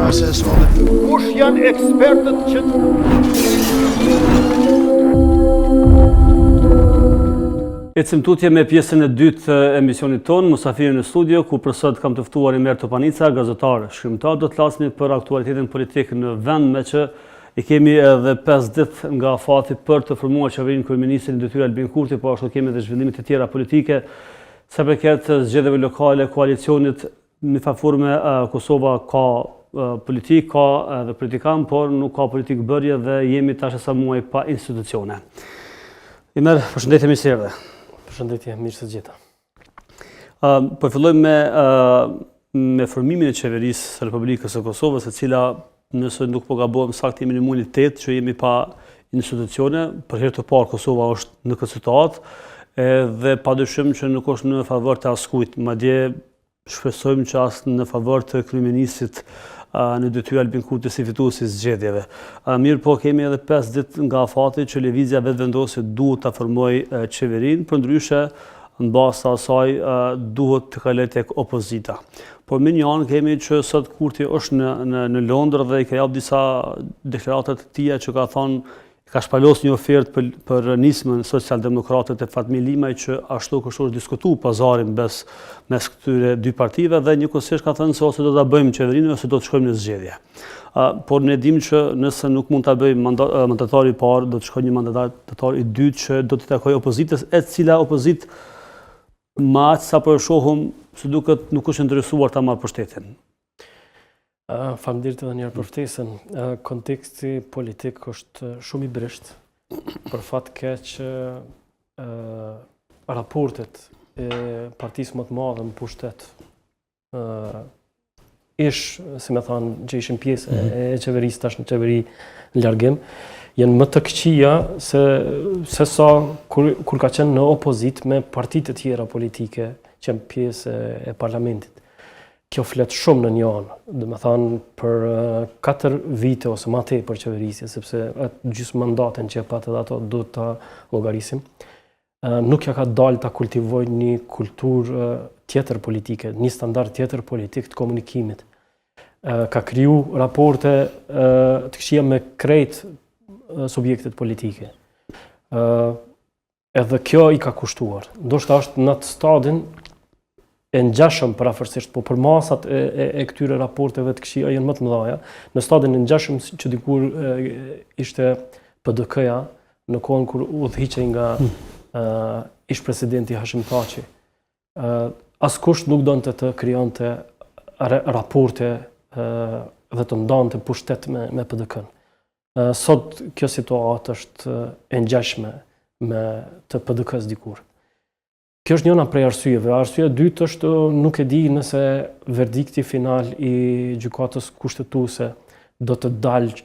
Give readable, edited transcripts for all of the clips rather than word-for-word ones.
process all the Kush janë ekspertët që Ecim tutje me pjesën e dytë të emisionit tonë, Musafiri në studio, ku për sot kam të ftuar Imer Topanica, gazetar, shkrimtar, do të flasim për aktualitetin politik në vend, meqë i kemi edhe 5 ditë nga afati për të formuar qeverinë kryeministri në detyrë Albin Kurti, po ashtu kemi edhe zhvillime të tjera politike, sa i përket zgjedhjeve lokale, koalicionit Në njëfarë forme Kosova ka politikë, ka edhe politikan, por nuk ka politikëbërje dhe jemi tash e sa muaj pa institucione. Imer, përshëndetje mirë se erdhe. Përshëndetje, mirë se të gjeta. Po fillojmë me, me formimin e qeverisë së Republikës së Kosovës, e cila nëse nuk po gabohem saktë jemi në muajin e 8 që jemi pa institucione, për herë të parë Kosova është në këtë situatë, edhe pa dyshim që nuk është në favor të askujt, madje shpresojmë që as në favor të kryeministrit në detyrë Albin Kurti si fitues i zgjedhjeve. Mirëpo kemi edhe 5 ditë nga afati që Lëvizja Vetëvendosje duhet ta formojë qeverinë, përndryshe në bazë të asaj duhet të kalojë tek opozita. Por me një anë kemi që sot Kurti është në, në, në Londër dhe i ka jap disa deklarata të tija që ka thonë ka shpalos një ofertë për, për nismën socialdemokrate të Fatmir Limaj që ashtu kështu është diskutu pazari mes, mes këtyre dy partive dhe njëkohësisht ka thënë se ose do ta bëjmë qeverinë ose do të shkojmë në zgjedhje. Uh, por ne dimë që nëse nuk mund ta bëjë mandatari i parë, do të shkojë një mandatar i dytë që do t'i takojë opozitës, e cila opozitë me aq sa po e shohum, si duket nuk është interesuar ta marrë pushtetin. Uh, Faleminderit edhe njëherë për ftesën. Uh, konteksti politik është shumë i brishtë. Për fat keq uh, raportet e partisë më të madhe në pushtet uh, ish, si me thanë, që ishin pjesë mm -hmm. e qeverisë tash në qeveri në largim, janë më të këqija se, se sa kur, kur ka qenë në opozitë me partitë e tjera politike që janë pjesë e, e parlamentit. Kjo flet shumë në një anë, domethanë për 4 vite ose ma tepër qeverisje, sepse atë gjysmë mandatin që e pat edhe ato duhet ta llogarisim, nuk ja ka dalë ta kultivojë një kulturë tjetër politike, një standard tjetër politik të komunikimit. Ka kriju raporte të këqija me krejt subjektet politike. Edhe kjo i ka kushtuar. Ndoshta është në atë stadin e ngjashëm përafërsisht, po përmasat e, e, e këtyre raporteve të këqija janë më të mëdha. Në stadin e ngjashëm që dikur e, ishte PDK-ja në kohën kur udhëhiqej nga hmm. uh, ish presidenti Hashim Thaçi. Uh, askush nuk donte të krijonte raporte uh, dhe të ndante pushtet me me PDK-n. Sot kjo situatë është e ngjashme me të PDK-së dikur. Kjo është njëna prej arsyeve. Arsyeja e dytë është nuk e di nëse verdikti final i gjykatës kushtetuese do të dalë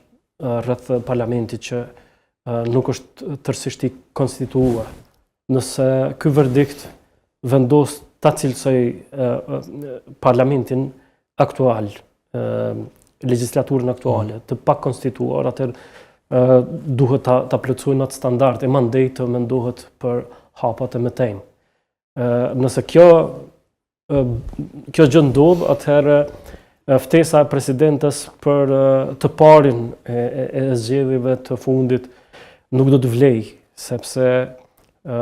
rreth parlamentit që nuk është tërësisht i konstituuar. Nëse ky verdikt vendos ta cilësojë parlamentin aktual, legjislaturën aktuale, mm. të pakonstituar, atëherë duhet ta, ta plotësojnë atë standard e mandej të mendohet për hapat e mëtejmë. Nëse kjo kjo gjë ndodh, atëherë ftesa e presidentes për të parin e, e, e zgjedhjeve të fundit nuk do të vlejë, sepse ë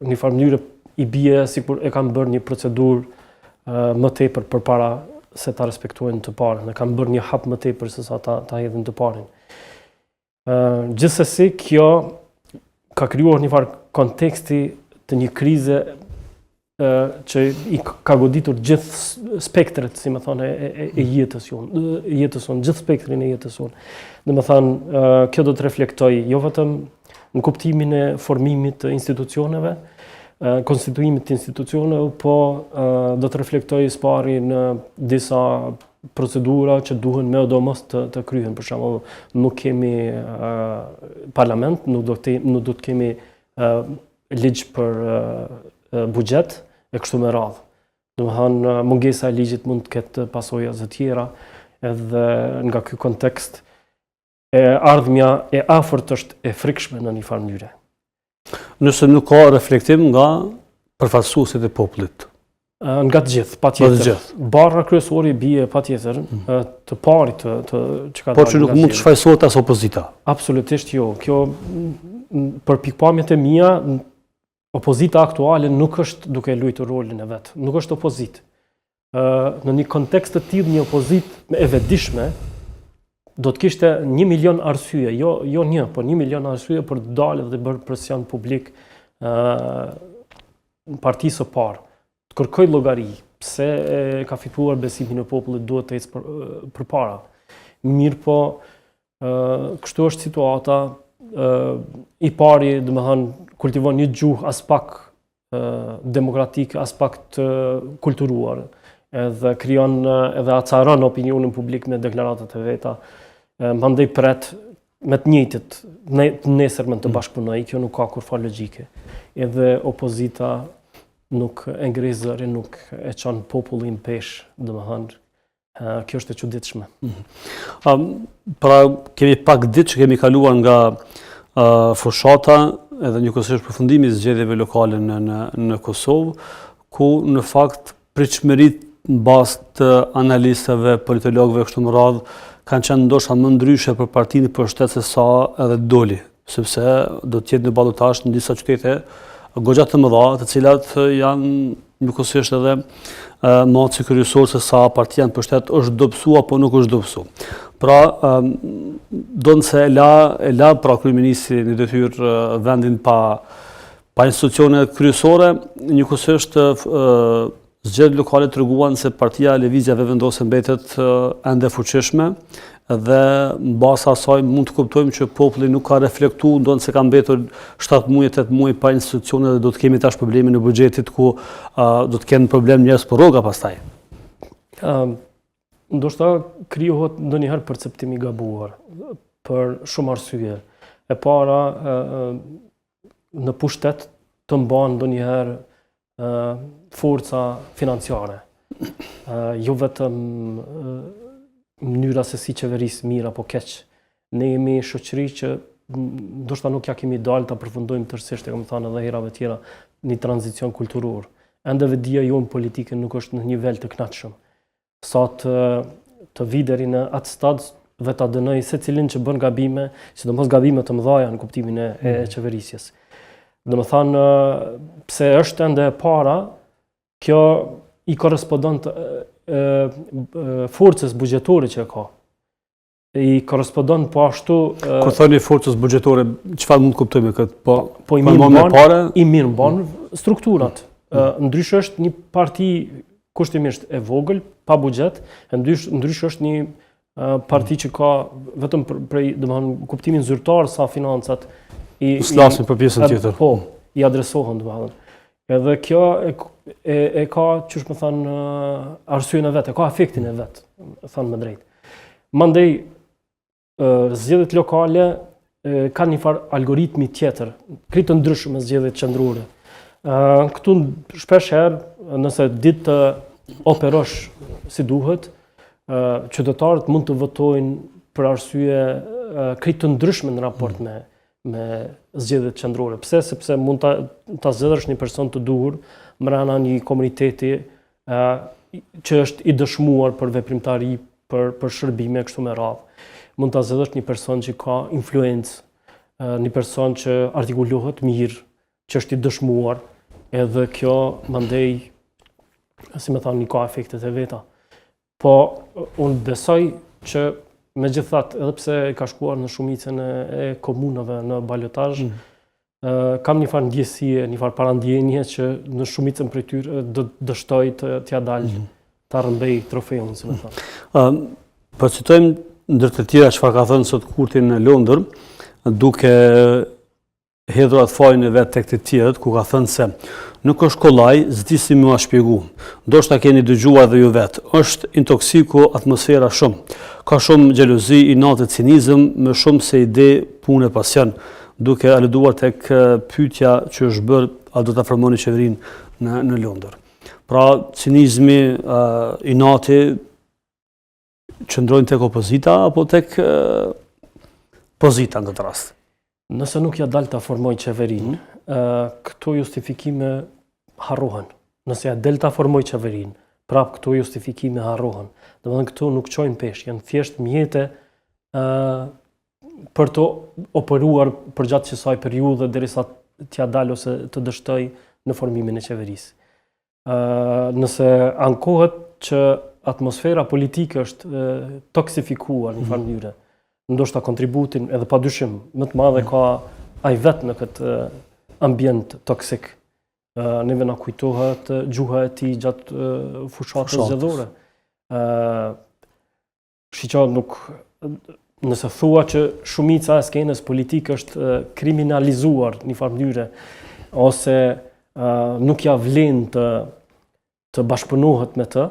në një farë mënyre i bie sikur e kanë bërë një procedurë më tepër përpara se ta respektojnë të parin. E kanë bërë një hap më tepër se sa ta, ta hedhin të parin. Gjithsesi, kjo ka krijuar një farë konteksti të një krize që i ka goditur gjithë spektret, si me thonë, e, e, e jetës jonë, jetës sonë, gjithë spektrin e jetës sonë. Domethanë, kjo do të reflektojë jo vetëm në kuptimin e formimit të institucioneve, konstituimit të institucioneve, po do të reflektojë së pari në disa procedura që duhen medoemos të, të kryhen. Për shembull, nuk kemi uh, parlament, nuk do të nuk do të kemi uh, ligj për uh, buxhet e kështu me radhë. Domethanë, mungesa e ligjit mund të ketë pasoja të tjera, edhe nga ky kontekst e ardhmja e afërt është e frikshme në një farë mënyre. Nëse nuk ka reflektim nga përfaqësuesit e popullit. Nga të gjithë, patjetër. Të gjithë. Barra kryesore i bie patjetër mm. të parit të, të që ka Por që nuk mund të shfajësohet as opozita. Absolutisht jo. Kjo për pikëpamjet e mia, opozita aktuale nuk është duke luajtur rolin e vet. Nuk është opozitë. Në një kontekst të tillë një opozitë e vetëdijshme do të kishte një milion arsye, jo jo një, por një milion arsye për të dalë dhe të bërë presion publik ë partisë së parë, të kërkojë llogari pse e ka fituar besimin e popullit, duhet të ecë për, përpara. Mirëpo, ë kështu është situata, ë i pari, domethënë, kultivon një gjuhë aspak demokratike, aspak të kulturuar, edhe krijon edhe acaron opinionin publik me deklaratat e veta. Mandej pret me të njëjtit në të nesërmen të mm. bashkëpunojë, kjo nuk ka kurrfarë logjike. Edhe opozita nuk e ngre zërin, nuk e çon popullin peshë, domethënë, kjo është e çuditshme. Mm -hmm. um, pra, kemi pak ditë që kemi kaluar nga uh, fushata edhe njëkohësisht përfundimi i zgjedhjeve lokale në, në, në Kosovë, ku në fakt pritshmëritë në bazë të analistëve, politologëve kështu me radhë, kanë qenë ndoshta më ndryshe për partinë në pushtet se sa edhe doli, sepse do të jetë në balotazh në disa qytete goxha të mëdha, të cilat janë njëkohësisht edhe matësi kryesor se sa partia në pushtet është dobësu apo nuk është dobësu. Pra, ndonëse e la, e la pra kryeministri në detyrë vendin pa Pa institucione kryesore, njëkohësisht zgjedhjet lokale treguan se partia Lëvizja Vetëvendosje mbetet ende e fuqishme dhe në bazë asaj mund të kuptojmë që populli nuk ka reflektu ndonëse ka mbetur 7 muaj, 8 muaj pa institucione dhe do të kemi tash problemin e buxhetit ku do të kenë problem njerëz për rroga pastaj. Ëm ndoshta krijohet ndonjëherë perceptim i gabuar për shumë arsye. E para, në pushtet të mban ndonjëherë forca financiare. Jo vetëm mënyra se si qeveris mirë apo keq. Ne jemi shoqëri që ndoshta nuk ja kemi dalë ta përfundojmë tërësisht, e kam thënë edhe herave tjera, një tranzicion kulturor. Ende vetëdija jonë politike nuk është në nivel të kënaqshëm. sa të të vijë deri në atë stad dhe ta dënojë secilin që bën gabime, sidomos gabime të mëdha në kuptimin e, e mm. qeverisjes. Domethënë, pse është ende e para, kjo i korrespondon të, e, e, forcës buxhetore që e ka. i korrespondon po ashtu Kur thoni forcës buxhetore, çfarë mund të kuptojmë këtë? Po po i mirëmban pare? I mirëmban mm. strukturat. Mm. Ndryshe është një parti kushtimisht e vogël, pa buxhet, e ndryshe ndryshe është një parti që ka vetëm prej, domethënë, kuptimin zyrtar sa financat i S'flasim për pjesën tjetër. Po, i adresohen domethënë. Edhe kjo e, e, e ka, qysh me thanë, arsyen e vet, e ka efektin e vet, thanë më drejt. Mandej, zgjedhjet lokale kanë një farë algoritmi tjetër, krejt të ndryshëm me zgjedhjet qendrore. Këtu shpesh herë, nëse di të operosh si duhet, qytetarët mund të votojnë për arsye krejt të ndryshme në raport mm. me me zgjedhjet qendrore. Pse? Sepse mund ta ta zgjedhësh një person të duhur mrena një komuniteti ë që është i dëshmuar për veprimtari, për për shërbime kështu me radhë. Mund ta zgjedhësh një person që ka influencë, një person që artikulohet mirë, që është i dëshmuar, edhe kjo mandej si me thanë, i ka efektet e veta. Po, unë besoj që megjithatë, edhe pse ka shkuar në shumicën e, e komunave në balotazh, mm. kam një farë ndjesie, një farë parandjenje që në shumicën prej tyre do të dështojë të t'ia dalë mm. ta rrëmbejë trofeun, si me thanë. Mm. Po citojmë ndër të tjera çfarë ka thënë sot Kurti në Londër, duke hedhur atë fajin e vet tek të tjerët, ku ka thënë se nuk është kollaj, s'di si me ua shpjegu. Ndoshta keni dëgjuar edhe ju vetë. Është intoksiku atmosfera shumë. Ka shumë xhelozi, inat e cinizëm, më shumë se ide, punë e pasion. Duke aluduar tek pyetja që është bërë a do ta formoni qeverinë në në Londër. Pra cinizmi, inati qëndrojnë tek opozita apo tek pozita në këtë rast? Nëse nuk ia dal ta formoj qeverinë, mm. këto justifikime harrohen. Nëse ja del ta formojë qeverinë, prapë këto justifikime harrohen. Domethënë këto nuk çojnë peshë, janë thjesht mjete ë për të operuar përgjatë kësaj periudhe derisa t'ia dalë ose të dështojë në formimin e qeverisë. Ë nëse ankohet që atmosfera politike është e, toksifikuar në një farë mhm. mënyre, ndoshta kontributin edhe pa dyshim më të madh e ka ai vetë në këtë ambient toksik. Neve na kujtohet gjuha e tij gjatë fushatës zgjedhore. Ë Shiqo nuk nëse thua që shumica e skenës politike është kriminalizuar në një farë mënyre ose nuk ja vlen të të bashkëpunohet me të,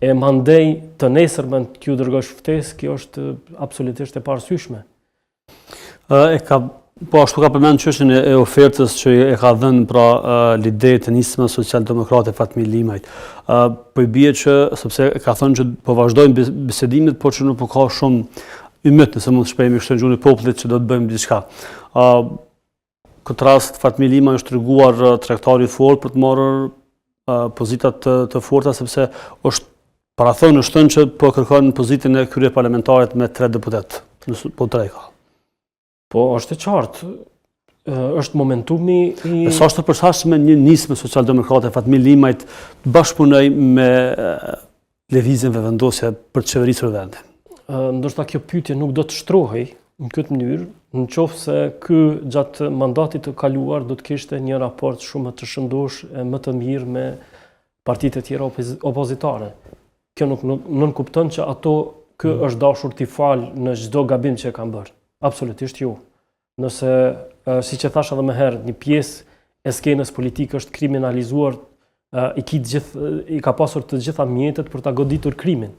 e mandej të nesërmen t'ju dërgosh ftesë, kjo është absolutisht e paarsyeshme. E ka po ashtu ka përmend çështjen e ofertës që e ka dhënë pra liderit të Nismës Socialdemokrate Fatmir Limajt. Ë po i bie që sepse e ka thënë që po vazhdojnë bisedimet, por që nuk po ka shumë ymyt nëse mund të shprehemi kështu në gjuhën e popullit që do të bëjmë diçka. Ë këtë rast Fatmir Limaj është treguar tregtar i fortë për të marrë pozita të, të forta sepse është parathënë është thënë që po kërkon pozitën e kryeparlamentarit me tre deputetë, nëse po tre ka. Po është e qartë. Është momentumi i E sa është e përshtatshme një nismë socialdemokrate Fatmir Limajt të bashkëpunojë me Lëvizjen Vetëvendosje për të qeverisur vendin? Ndoshta kjo pyetje nuk do të shtrohej në këtë mënyrë, në qoftë se ky gjatë mandatit të kaluar do të kishte një raport shumë më të shëndoshë e më të mirë me partitë e tjera opozitare. Kjo nuk nënkupton që ato ky mm. është dashur t'i falë në çdo gabim që e kanë bërë. Absolutisht jo. Nëse, siç e thashë edhe më herët, një pjesë e skenës politike është kriminalizuar, i ki të gjithë, i ka pasur të gjitha mjetet për ta goditur krimin.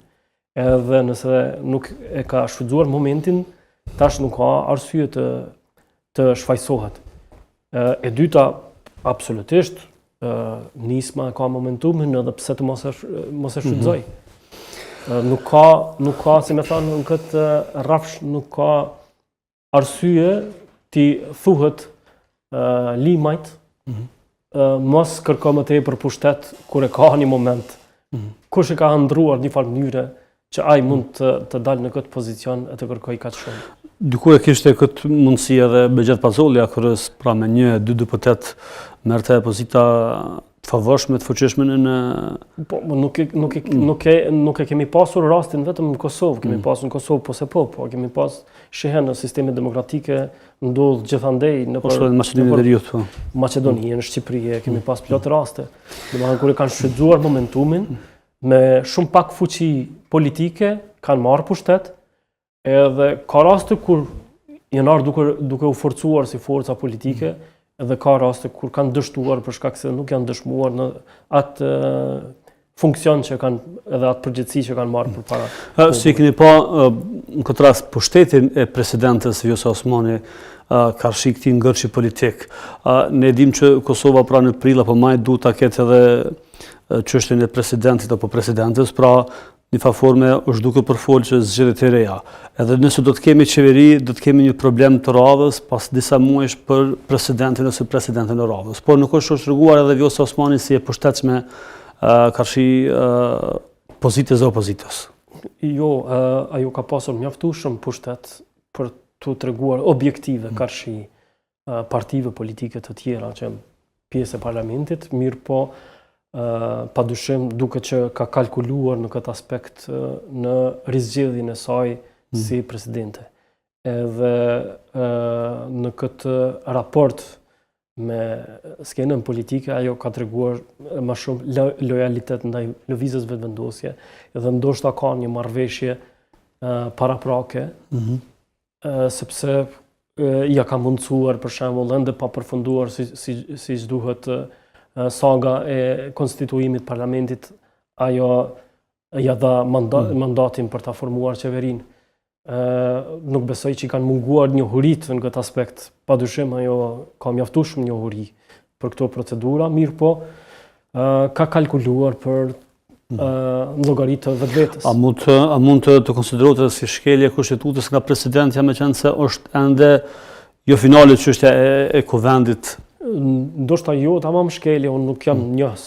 Edhe nëse nuk e ka shfrytëzuar momentin, tash nuk ka arsye të të shfajësohet. E dyta, absolutisht, nisma e ka momentumin edhe pse të mos e mos e shfrytëzojë. Mm -hmm. Nuk ka, nuk ka, si me thanë, në këtë rrafsh nuk ka arsye t'i thuhet uh, Limajt mm -hmm. uh, mos kërko më tepër pushtet kur e ka një moment. Mm -hmm. Kush e ka ëndërruar një farë mënyre që ai mund të, të dalë në këtë pozicion e të kërkojë kaq shumë. Dikur e kishte këtë mundësi edhe Behgjet Pacolli, AKR-së, pra me një, dy deputetë merrte pozita të favorshme, të fuqishme në Po, po nuk e nuk e mm. nuk e nuk e kemi pasur rastin vetëm në Kosovë, kemi mm. pasur në Kosovë po se po, po kemi pas shihe në sistemet demokratike ndodh gjithandej në po, në Maqedoninë e Veriut, po. Maqedoni, në Shqipëri kemi mm. pas plot raste. Domethënë kur e kanë shfrytëzuar momentumin me shumë pak fuqi politike, kanë marrë pushtet, Edhe ka raste kur janë ardhur duke duke u forcuar si forca politike, mm. edhe ka raste kur kanë dështuar për shkak se nuk janë dëshmuar në atë funksion që kanë edhe atë përgjegjësi që kanë marrë përpara. Si keni pa në këtë rast pushtetin e presidentes Vjosa Osmani karshi këtij ngërçi politik. Ne dimë që Kosova pra në prill apo maj duhet ta ketë edhe çështjen e presidentit apo presidentes, pra Një farë forme është duke përfolë që zgjedhjet e reja. Edhe nëse do të kemi qeveri, do të kemi një problem të radhës pas disa muajsh për presidentin ose presidenten e radhës. Por nuk është është treguar edhe Vjosa Osmani si e pushtetshme karshi pozitës dhe opozitës. Jo, ajo ka pasur mjaftueshëm pushtet për t'u treguar objektive mm. karshi partive politike të tjera që janë pjesë e parlamentit, mirëpo pa dyshim duket që ka kalkuluar në këtë aspekt në rizgjedhjen e saj mm. si presidente. Edhe në këtë raport me skenën politike, ajo ka treguar më shumë lojalitet ndaj Lëvizjes Vetëvendosje, edhe ndoshta ka një marrëveshje paraprake, mm -hmm. sepse ia ka mundësuar për shembull ende pa përfunduar si si siç duhet saga e konstituimit parlamentit ajo ia dha manda, mm. mandatin për ta formuar qeverinë. Ë nuk besoj që i kanë munguar njohuritë në këtë aspekt. Padyshim ajo ka mjaftueshëm njohuri për këto procedura, mirëpo ë ka kalkuluar për në llogari të vetvetes. A mund të a mund të të konsiderohet edhe si shkelje e kushtetutës nga presidentja meqenëse është ende jo finale çështja e, e kuvendit? Ndoshta jo tamam shkelje, unë nuk jam mm. njohës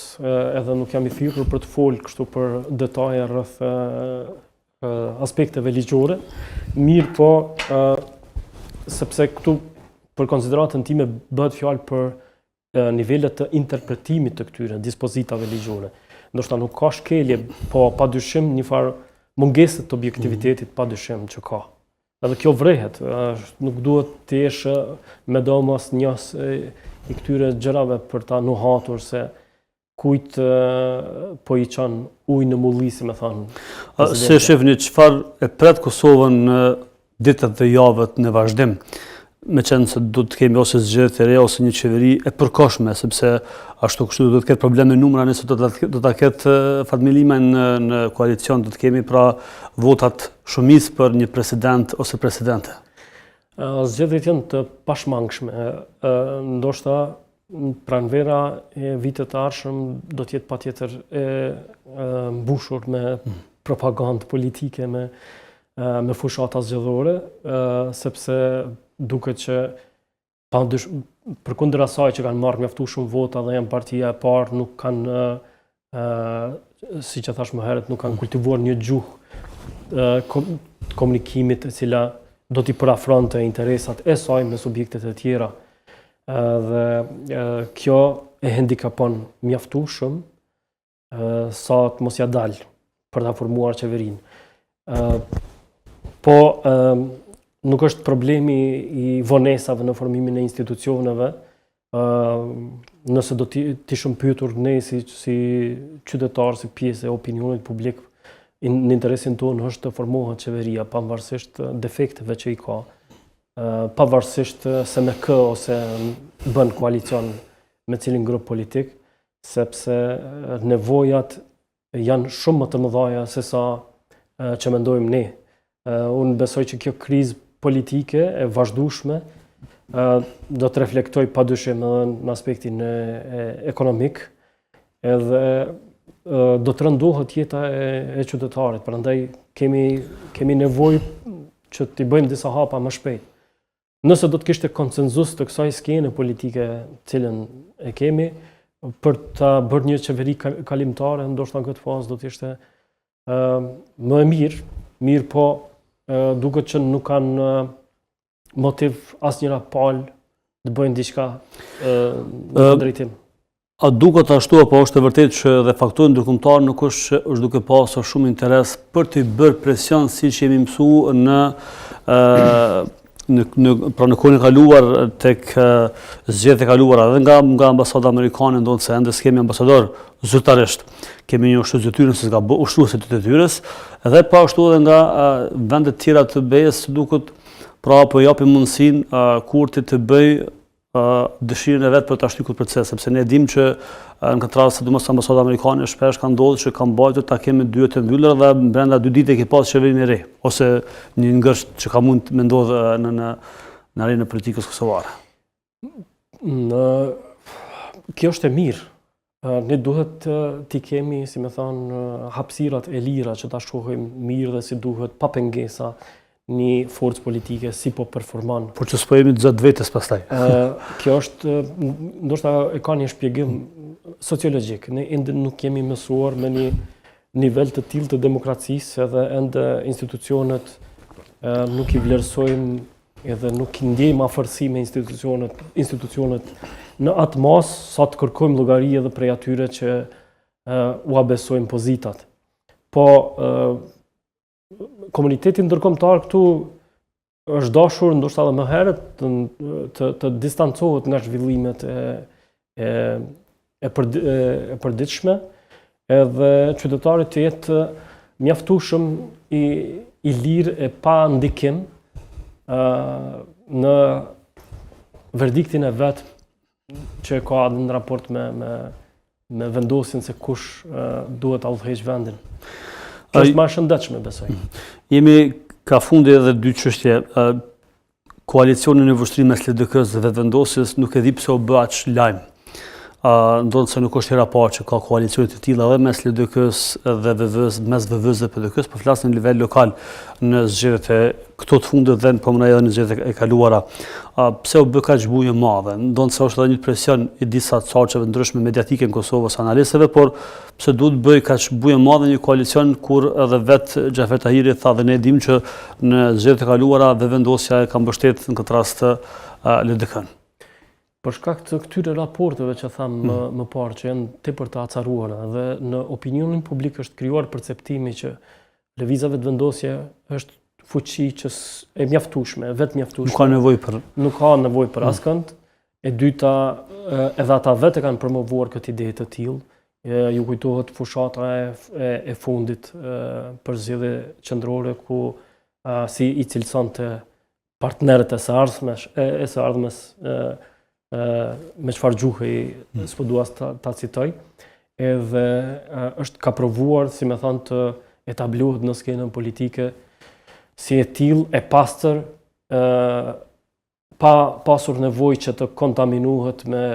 edhe nuk jam i thirrur për të folë kështu për detaje rreth aspekteve ligjore, mirëpo sepse këtu për konsideratën time bëhet fjalë për nivele të interpretimit të këtyre dispozitave ligjore. Ndoshta nuk ka shkelje, po pa dyshim një farë mungese të objektivitetit mm. pa dyshim që ka. Edhe kjo vrehet, nuk duhet të jesh medomos njohës i këtyre gjërave për ta nuhatur se kujt po i çon ujë në mulli, si me thanë. Si e shifni çfarë e pret Kosovën në ditët dhe javët në vazhdim, meqenëse do të kemi ose zgjedhje të reja ose një qeveri e përkohshme, sepse ashtu kështu do të ketë probleme numra nëse do të do ta ketë Fatmir Limajn në në koalicion, do të kemi pra votat shumicë për një president ose presidente. Zgjedhjet janë të pashmangshme. Ndoshta pranvera e vitit të ardhshëm do të jetë patjetër e mbushur me hmm. propagandë politike, me me fushata zgjedhore, sepse duket që pa dysh, përkundër asaj që kanë marrë mjaftueshëm vota dhe janë partia e parë, nuk kanë siç e thashë më herët, nuk kanë kultivuar një gjuhë të komunikimit e cila do t'i përafronte interesat e saj me subjektet e tjera. Dhe kjo e handikapon mjaftueshëm sa të mos ja dalë për ta formuar qeverinë. Po nuk është problemi i vonesave në formimin e institucioneve, nëse do të ishim pyetur ne si si qytetarë, si pjesë e opinionit publik, in, në interesin tonë është të formohet qeveria pavarësisht defekteve që i ka, pavarësisht se me kë ose bën koalicion me cilin grup politik, sepse nevojat janë shumë më të mëdhaja se sa që mendojmë ne. Unë besoj që kjo krizë politike e vazhdueshme do të reflektojë padyshim edhe në aspektin ekonomik, edhe do të rëndohet jeta e, e qytetarit, prandaj kemi kemi nevojë që t'i bëjmë disa hapa më shpejt. Nëse do të kishte konsenzus të kësaj skene politike të cilën e kemi, për ta bërë një qeveri kalimtare, ndoshta në këtë fazë do të ishte uh, më e mirë, mirëpo uh, duket që nuk kanë motiv asnjëra palë të bëjnë diçka uh, në këtë drejtim. A duket ashtu apo është e vërtetë që dhe faktori ndërkombëtar nuk është që është duke pasur shumë interes për të bërë presion siç jemi mësuar në në në pra në kohën e kaluar tek zgjedhjet e kaluara edhe nga nga ambasada amerikane ndonëse ende s'kemi ambasador zyrtarisht. Kemi një ushtrues detyrën se s'ka ushtrues të detyrës dhe po ashtu edhe nga vendet tjera të BE-së duket pra po japin mundësinë Kurtit të bëjë dëshirën e vet për ta shtyrë këtë proces, sepse ne dimë që në këtë rast, sidomos ambasada amerikane shpesh ka ndodhur që kanë mbajtur takime me dyer të mbyllura dhe brenda dy ditë ke pas qeverinë e re ose një ngërç që ka mund të ndodhë në në në arenën e politikës kosovare. Në kjo është e mirë. Ne duhet t'i kemi, si me thanë, hapësirat e lira që ta shohim mirë dhe si duhet, pa pengesa, një forcë politike si po performon. Por që s'po jemi të zot vetes pastaj. Kjo është, ndoshta e ka një shpjegim sociologjik. Ne ende nuk jemi mësuar me një nivel të tillë të demokracisë edhe ende institucionet nuk i vlerësojmë edhe nuk i ndjejmë afërsi me institucionet, institucionet në atë masë sa të kërkojmë llogari edhe prej atyre që uh, ua besojmë pozitat. Po uh, komuniteti ndërkombëtar këtu është dashur ndoshta edhe më herët të të, të distancohet nga zhvillimet e e e, për, e, e përditshme, edhe qytetari të jetë mjaftueshëm i i lirë e pa ndikim ë në verdiktin e vet që e ka në raport me me me vendosjen se kush duhet ta udhëheqë vendin. Kjo është më e shëndetshme, besoj. Jemi ka fundi edhe dy çështje. Koalicioni në Vushtrri mes LDK-së dhe Vetëvendosjes nuk e di pse u bë aq lajm. Ndonëse nuk është hera e parë që ka koalicione të tilla edhe mes LDK-së dhe VV-së, mes VV-së dhe PDK-së, po flas në nivel lokal në zgjedhjet e Këto të fundit dhe po mendoj edhe në zgjedhjet e kaluara. Pse u bë kaq bujë e madhe? Ndonëse është edhe një presion i disa qarqeve ndryshme mediatike në Kosovë ose analistëve, por pse duhet të bëjë kaq bujë e madhe një koalicion kur edhe vetë Xhafer Tahiri tha dhe ne e dimë që në zgjedhjet e kaluara Vetëvendosja e ka mbështetur në këtë rast LDK-n. Për shkak të këtyre raporteve që thamë më, mm. më parë që janë tepër të acaruara dhe në opinionin publik është krijuar perceptimi që Lëvizja Vetëvendosje është fuqi që e mjaftueshme, vetëmjaftueshme. Nuk ka nevojë për nuk ka nevojë për mm. askënd. E dyta, edhe ata vetë e kanë promovuar këtë ide të tillë. Ju kujtohet fushata e, e, e fundit e, për zgjedhje qendrore ku a, si i cilësonte partnerët e së ardhmes, e, e së ardhmes e, e, me çfarë gjuhe i mm. s'po dua ta, ta citoj, edhe e, është ka provuar, si me thanë, të etablohet në skenën politike si e tillë, e pastër, e, pa pasur nevojë që të kontaminohet me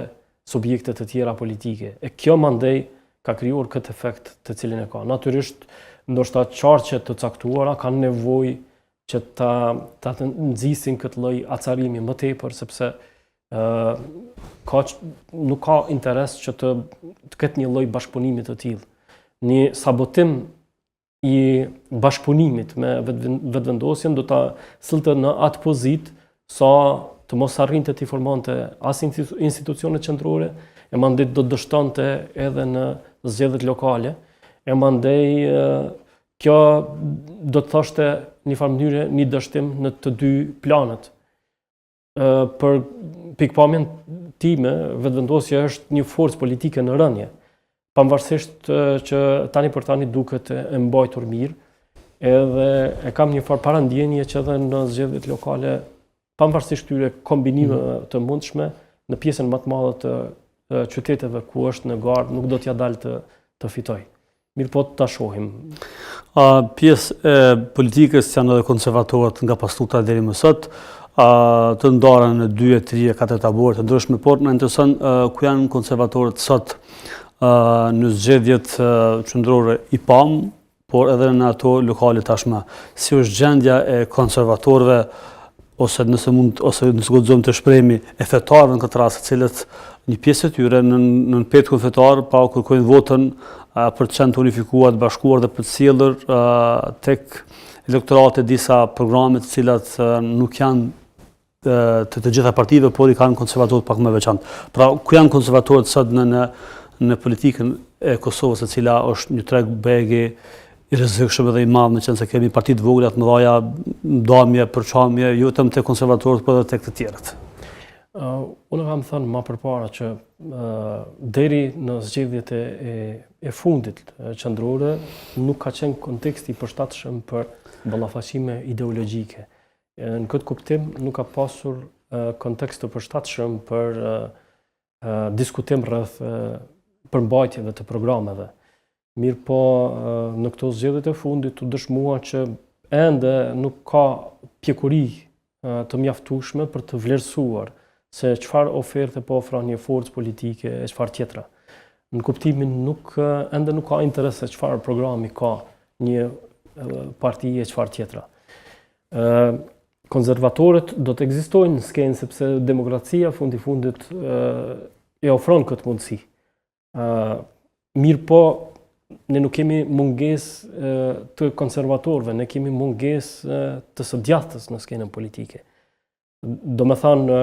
subjekte të tjera politike. E kjo mandej ka krijuar këtë efekt të cilin e ka. Natyrisht, ndoshta qarqe të caktuara kanë nevojë që ta ta të nxisin këtë lloj acarimi më tepër sepse ë ka nuk ka interes që të të ketë një lloj bashkëpunimi të tillë. Një sabotim i bashkëpunimit me vetëvendosjen do ta sillte në atë pozitë sa të mos arrinte t'i formonte as institucionet qendrore, e mandej do të dështonte edhe në zgjedhjet lokale, e mandej Kjo do të thoshte një farë mënyre një dështim në të dy planet. Për pikëpamjen time, Vetëvendosja është një forcë politike në rënie. Pavarësisht që tani për tani duket e mbajtur mirë, edhe e kam një farë parandjenje që edhe në zgjedhjet lokale, pavarësisht këtyre kombinimeve mm. të mundshme, në pjesën më të madhe të qyteteve ku është në garë, nuk do t'ia dalë të, të fitojë. Mirëpo ta shohim. A, pjesë e politikës janë edhe konservatorët nga paslufta deri më sot, a, të ndara në 2, 3, 4 taborë të ndryshme, por na intereson ku janë konservatorët sot a, në zgjedhjet qendrore i pamë, por edhe në ato lokale tashmë. Si është gjendja e konservatorëve ose nëse mund ose nëse guxojmë të shprehemi e fetarëve në këtë rast, të cilët një pjesë e tyre në nën petkun fetar pa u kërkojnë votën për të qenë të unifikuar, të bashkuar dhe për të sjellur tek elektorati disa programe të cilat nuk janë të të gjitha partive, por i kanë konservatorët pak më veçantë. Pra, ku janë konservatorët sot në në në politikën e Kosovës, e cila është një treg begi i rrezikshëm edhe i madh, meqenëse kemi parti të vogla të mëdha, ndamje, përçamje, jo vetëm te konservatorët, por edhe tek të tjerët. Uh, unë kam thënë ma përpara që uh, deri në zgjedhjet e, e, e fundit qendrore nuk ka qenë konteksti i përshtatshëm për ballafaqime ideologjike. Në këtë kuptim nuk ka pasur kontekst të përshtatshëm për diskutim rreth përmbajtjeve të programeve. Mirëpo, në këto zgjedhjet e fundit u dëshmua që ende nuk ka pjekuri të mjaftueshme për të vlerësuar se çfarë oferte po ofron një forcë politike e çfarë tjetra. Në kuptimin nuk ende nuk ka interes se çfarë programi ka një parti e çfarë tjetra. Ë konservatorët do të ekzistojnë në skenë sepse demokracia fundi fundit e ofron këtë mundësi. Ë mirëpo ne nuk kemi mungesë të konservatorëve, ne kemi mungesë të së djathtës në skenën politike. Domethënë,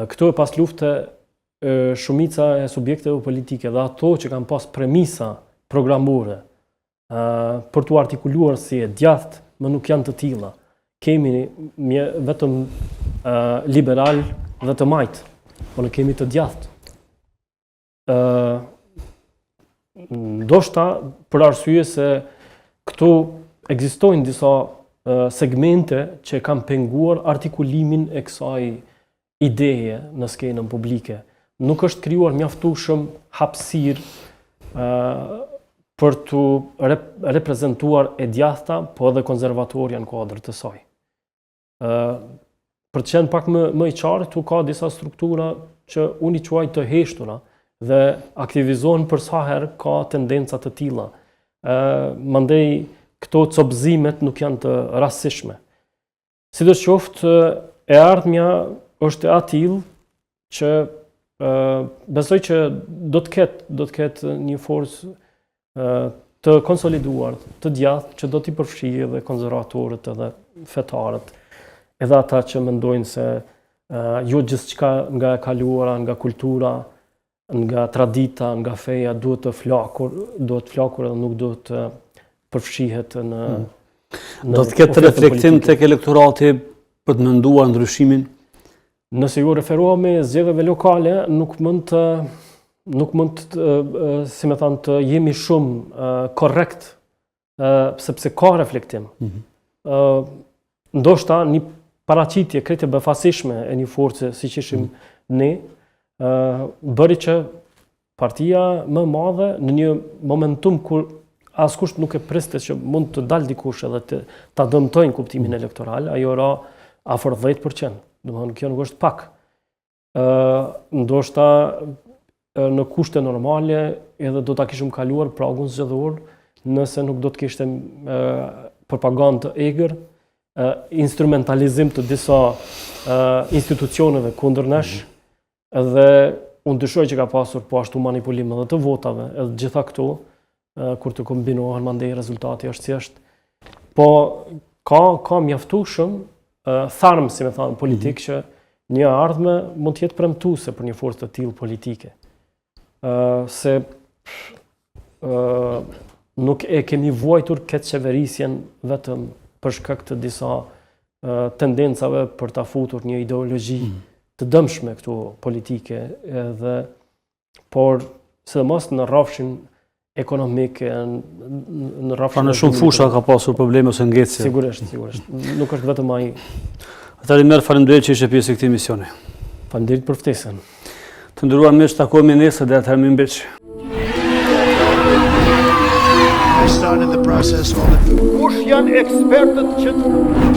këtu e pas lufte, shumica e subjekteve politike dhe ato që kanë pas premisa programore për t'u artikuluar si e djathtë, më nuk janë të tilla. Kemi një, vetëm liberal dhe të majtë, po nuk kemi të djathtë. Ë ndoshta për arsye se këtu ekzistojnë disa segmente që kanë penguar artikulimin e kësaj ideje në skenën publike. Nuk është krijuar mjaftueshëm hapësirë ë për t'u rep reprezentuar e djathta, po edhe konservatorja në kuadër të saj. Ë për të qenë pak më më i qartë, këtu ka disa struktura që unë i quaj të heshtura dhe aktivizohen për sa herë ka tendenca të tilla. Ë mandej këto copëzimet nuk janë të rastësishme. Sidoqoftë, e ardhmja është e atillë që besoj që do të ketë do të ketë një forcë të konsoliduar, të djathtë që do t'i përfshijë edhe konservatorët edhe fetarët, edhe ata që mendojnë se jo gjithçka nga e kaluara, nga kultura, nga tradita, nga feja duhet të flakur, duhet të flakur edhe nuk duhet të përfshihet në mm. në Do të ketë reflektim tek elektorati për të menduar ndryshimin? Nëse ju referohemi zgjedhjeve lokale, nuk mund të nuk mund të, si me thanë, të jemi shumë korrekt, sepse ka reflektim. Mm -hmm. Ndoshta një paraqitje krejt e befasishme e një force siç ishim mm -hmm. ne, bëri që partia më e madhe në një momentum kur askush nuk e priste që mund të dalë dikush edhe të ta dëmtojë në kuptimin mhm. elektoral, ajo ra afër 10%. Domethënë kjo nuk është pak. Ë ndoshta në kushte normale edhe do ta kishim kaluar pragun zgjedhor nëse nuk do të kishte propagandë të egër, instrumentalizim të disa institucioneve kundër nesh, mhm. edhe unë dyshoj që ka pasur po ashtu manipulim edhe të votave, edhe gjitha këto, kur të kombinohen mandej rezultati është si është. Po ka ka mjaftueshëm tharm, si me thanë, politik mm -hmm. që një ardhme mund të jetë premtuese për një forcë të tillë politike. Ë se ë nuk e kemi vuajtur keqqeverisjen vetëm për shkak të disa tendencave për ta futur një ideologji mm. të dëmshme këtu politike edhe por sidomos në rrafshin ekonomik, në rrafshin... Pra në shumë fusha ka pasur probleme ose ngecje. Sigurisht, sigurisht. Nuk është vetëm ai. Atëherë Imer, faleminderit që ishe pjesë e këtij emisioni. Faleminderit për ftesën. Të nderuar miq, takohemi nesër deri atëherë mirëmbetshi. Kush janë ekspertët që...